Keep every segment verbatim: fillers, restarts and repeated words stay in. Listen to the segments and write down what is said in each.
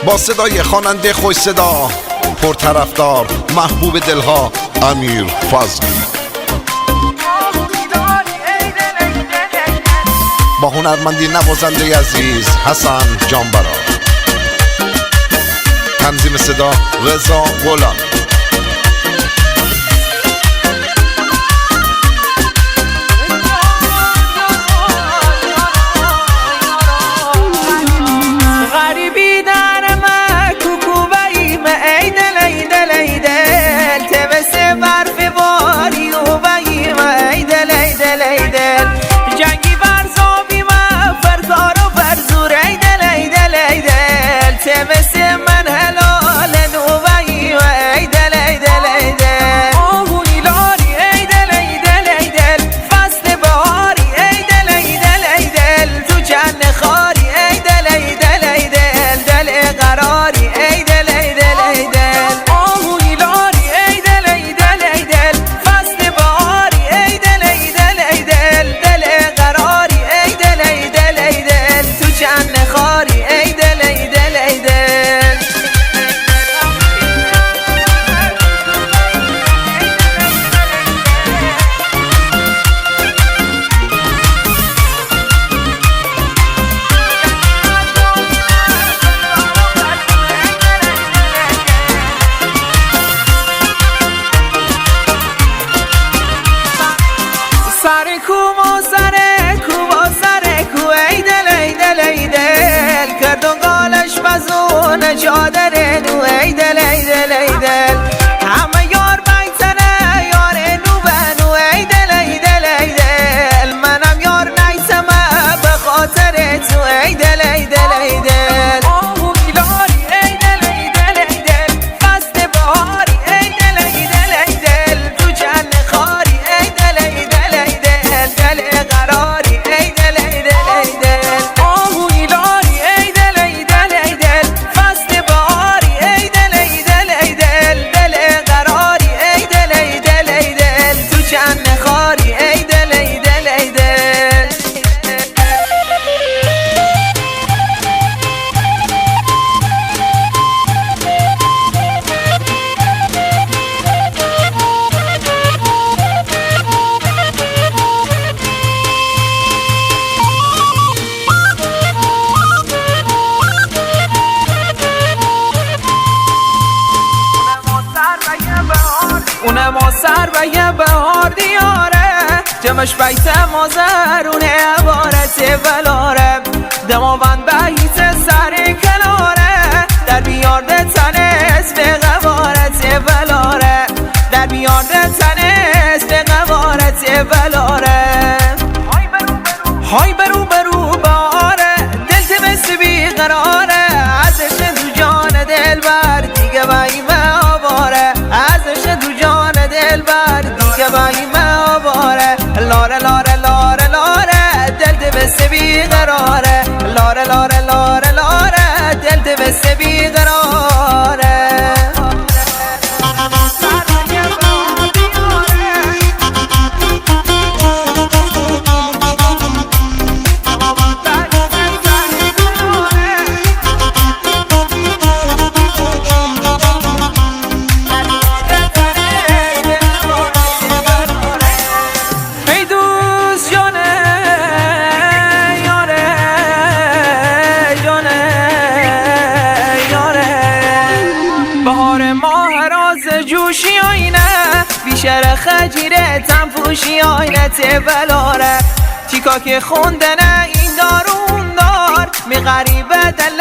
با صدای خوانندهٔ خوش صدا، پرطرفدار، محبوب دلها، امیر فضلی. با هنرمند نوازندهٔ عزیز حسن جانبرا. تنظیم صدا رضا غلام. غریبی دارم کوکو باییم، ای دل، ای دل، ای دل. ته مثل برف باری و باییم، ای دل، ای دل، ای دل. جنگی برزابیم، فرزار و فرزور، ای دل، ای دل، ای دل. ته مثل من هلال نوبایی و ای دل، ای دل، ای دل. آهوی لاری، ای دل، ای دل، ای دل. فصل بهاری، ای دل، ای دل، ای دل. تو چند خاری، ای دل، ای دل، ای دل. دل قراری، ای دل، ای دل، ای دل. آهوی لاری، ای دل، ای دل، ای دل. فصل بهاری، ای دل، ای دل، ای دل. دل قراری، ای دل، ای دل، ای دل. تو چند خاری، ای دل، ای دل، ای دل. سر کوم و سر کوم و سر کو، ای دل، ای دل، ای دل. کردن گالش بزون چادر نو، ای دل، ای دل، ای دل. همه یار بیتنه یار نو به نو، ای دل، ای دل، ای دل. منم یار نیسم به خاطر تو، ای دل، ای دل، ای دل. آهو میلاری، ای دل، ای دل، ای دل. فصل بهاری، ای دل، ای دل، ای دل. تو چند خاری، ای دل، ای دل، ای دل. دل قراری، ای دل، ای دل، ای دل. آهو میلاری، ای دل، ای دل، ای دل. فصل بهاری، ای دل، ای دل، ای دل. دل قراری، ای دل، ای دل، ای دل. تو چند خاری، ای دل، ای دل، ای دل. اونه ما سر به یه بهار دیاره، جمش بیت مازرونه عبارت بلاره. دماوند بیت سر کناره، در بیارده تنس به غبارت بلاره. در بیارده تنس به غبارت بلاره. های برو برو بهاره، دل ته مثل بی‌قراره. از عشق تو جان دلبر دیگه بایی من آواره. از عشق تو جان دلبر دیگه بایی من آواره. لاره، لاره، لاره، لاره، دل ته مثل بی‌قراره. لاره، لاره، لاره، لاره، دل ته مثل بی‌قراره. ای دوست جانه، یاره، جانه، یاره. بهار ماه راز جوشی آینه، بیشر خجیره تنفوشی آینه ته بلاره. تیکا که خوندنه این دار و اون دار، می غریبه دل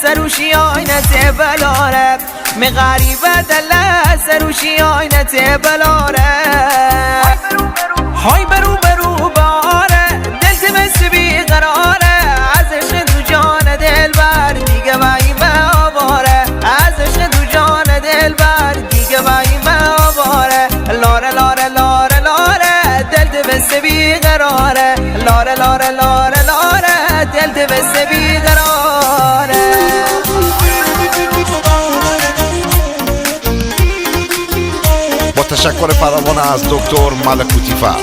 سروشی آینه ته بلاره. می غریبه دل سروشی آینه ته بلاره. های برو برو بهاره، دل ته مثل بی‌قراره. از عشق تو جان دلبر دیگه بایی من آواره. از عشق تو جان دلبر دیگه بایی من آواره. لاره، لاره، لاره، لاره، دل ته مثل بی‌قراره. لاره، لاره، لاره، لاره، دل ته مثل بی‌قراره. با تشکر فراوان از دکتر ملکوتی فر.